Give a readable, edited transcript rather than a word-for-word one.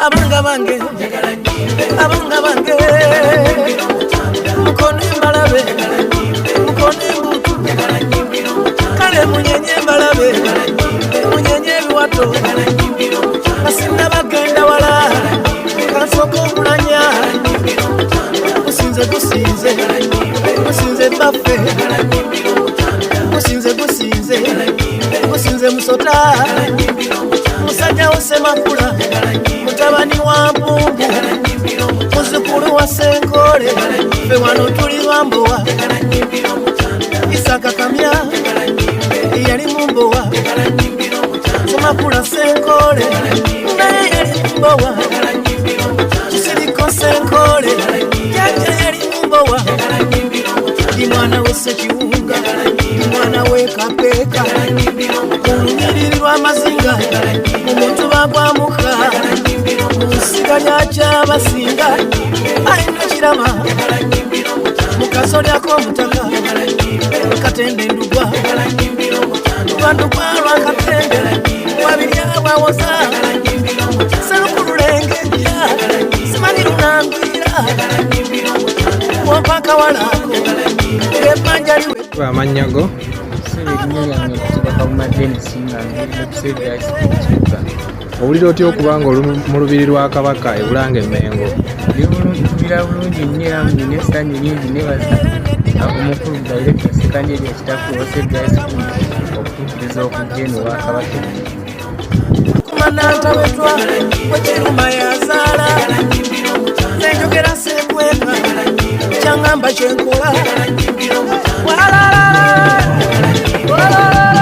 Abanga bange, abanga bange, mukono embalabe, mukono embutu, kale munyenye embalabe, munyenye ebiwato, basinna bagenda wala, kansooka okulanya, gusinze gusinze, gusinze baffe, gusinze gusinze, gusinze musota, musajja wo Ssemakula, mutabani wa Mpungu, muzukulu wa Senkole, ffe wano tuli bambowa. Isaka Kamya yali mumbowa, Semakula Senkole naye yali mumbowa, Kisiriko Senkole jajja yali mumbowa, ndi mwana we Ssekiwunga, ndi mwana we Kapeeka, mu lunyiriri lw'amazinga, mu mutuba gwa muka, mu nsiga lya Kyabasinga, alina kirama mu kasolya k'omutaka Katende Ndugwa, Ndugwa Ndugwa lwa Katende, wabirya bwawoza, Serukululengejja, simanyi lunangwira, wampa akawalaako ng'ebbanja liwe. Amannya go? Ssebo, erinnya lyange mpitibwa Kawuma Denis nga nviiridde ku Saint High School Kibuga. Owulira otya okuba nga oli mu lubiri lwa Kabaka e Bulange e Mmengo? Ndi bulungi, mpulira bulungi nnyo era nina essanyu lingi. Nebaza omukulu Director Ssekandi Erias Kitaku owa Saint High School okutukkiriza okujja eno ewa Kabaka. Kumanantabetwa wekiruma yazaala, nenjogera sekweka, kyaŋŋamba kyenkola. Walalala, walalala.